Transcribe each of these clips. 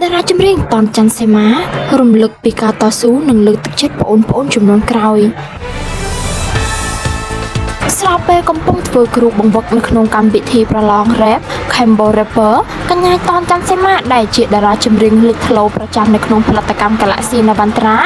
តារាចម្រៀងតនច័ន្ទសីមារំលឹកពីការតស៊ូនិងលើកទឹកចិត្តប្អូនៗជំនាន់ក្រោយ ស្របពេលកំពុងធ្វើគ្រូបង្វឹកនៅក្នុងកម្មវិធីប្រឡង Rap Cambo Rapper កញ្ញាតនច័ន្ទសីមាដែលជាតារាចម្រៀងលេចធ្លោប្រចាំនៅក្នុងផលិតកម្ម Galaxy Navantara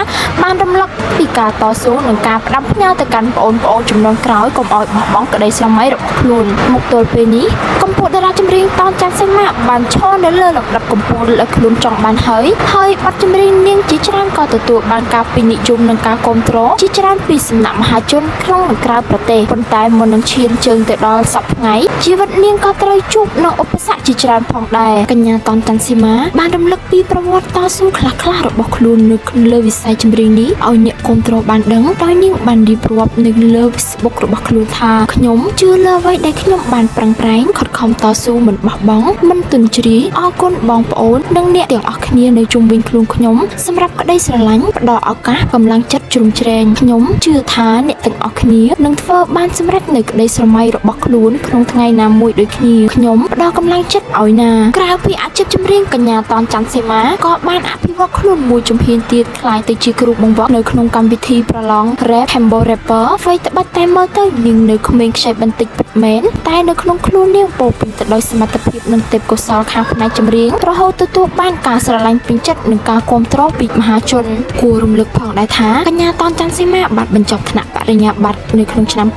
បានរំលឹកពីការតស៊ូនិងការផ្ដាំផ្ញើទៅកាន់ប្អូនៗជំនាន់ក្រោយកុំឲ្យបោះបង់ក្តីស្រមៃរបស់ខ្លួនមកទល់ពេលនេះកម្ពុជាតារាចម្រៀងតនច័ន្ទសីមាបានឈរនៅលើលំដាប់កំពូលដែលខ្លួនចង់បានហើយហើយបទចម្រៀងនាងជាច្រើនក៏ទទួលបានការពេញនិយមនិងការគាំទ្រជាច្រើនពីសំណាក់មហាជនក្នុងនិងក្រៅប្រទេសប៉ុន្តែមុននឹងឈានជើងទៅដល់សប្តាហ៍ថ្ងៃជីវិតនាងក៏ត្រូវជួបនឹងឧបសគ្គជាច្រើនផងដែរកញ្ញាតនច័ន្ទសីមាបានរំលឹកពីប្រវត្តិតស៊ូខ្លះៗរបស់ខ្លួននៅលើវិស័យចម្រៀងនេះឲ្យអ្នកគាំទ្របានដឹងដោយនាងបានរៀបរាប់នៅលើ Facebook របស់ខ្លួនថាខ្ញុំជឿលើអ្វីដែលខ្ញុំបានប្រឹងប្រែងខិតខំតស៊ូមិនបោះបង់មិនទន់ជ្រាយអរគុណបងប្អូននិងអ្នកទាំងអស់គ្នានៅជុំវិញខ្លួនខ្ញុំសម្រាប់ក្តីស្រឡាញ់ផ្ដល់ឱកាសកម្លាំងចិត្តជ្រោមជ្រែងខ្ញុំជឿថាអ្នកទាំងអស់គ្នានឹងធ្វើបានសម្រេចនៅក្តីស្រមៃរបស់ខ្លួនក្នុងថ្ងៃណាមួយដូចគ្នាខ្ញុំផ្ដល់កម្លាំងចិត្តឲ្យណាក្រៅពីអាជីពចម្រៀងកញ្ញាតនច័ន្ទសីមាក៏បានអភិវឌ្ឍខ្លួនមួយជំហានទៀតក្លាយទៅជាគ្រូបង្វឹកនៅក្នុងកម្មវិធីប្រឡង Rap Cambo Rapper អ្វីត្បិតតែមើលទៅនាងនៅក្មេងខ្ចីបន្តិចពិតមែនតែនៅក្នុងខ្លួននាងពោរពេញទៅដោយសមត្ថភាពនិងទេពកោសល្យខាងផ្នែកចម្រៀងរហូតទទួលបានការស្រឡាញ់ពេញចិត្តនិងការគាំទ្រពីមហាជនគួររំលឹកផងដែរថាកញ្ញាតនច័ន្ទសីមាបានបញ្ចប់ថ្នាក់បរិញ្ញាបត្រនៅក្នុងឆ្នាំ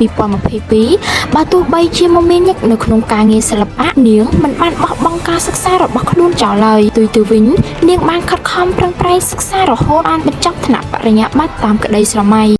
2022បើទោះបីជាមមាញឹកនៅក្នុងការងារសិល្បៈនាងមិនបានបោះបង់ការសិក្សារបស់ខ្លួនចោលឡើយផ្ទុយទៅវិញនាងបានខិតខំប្រឹងប្រែងសិក្សារហូតបានបញ្ចប់ថ្នាក់បរិញ្ញាបត្រតាមក្តីស្រមៃ។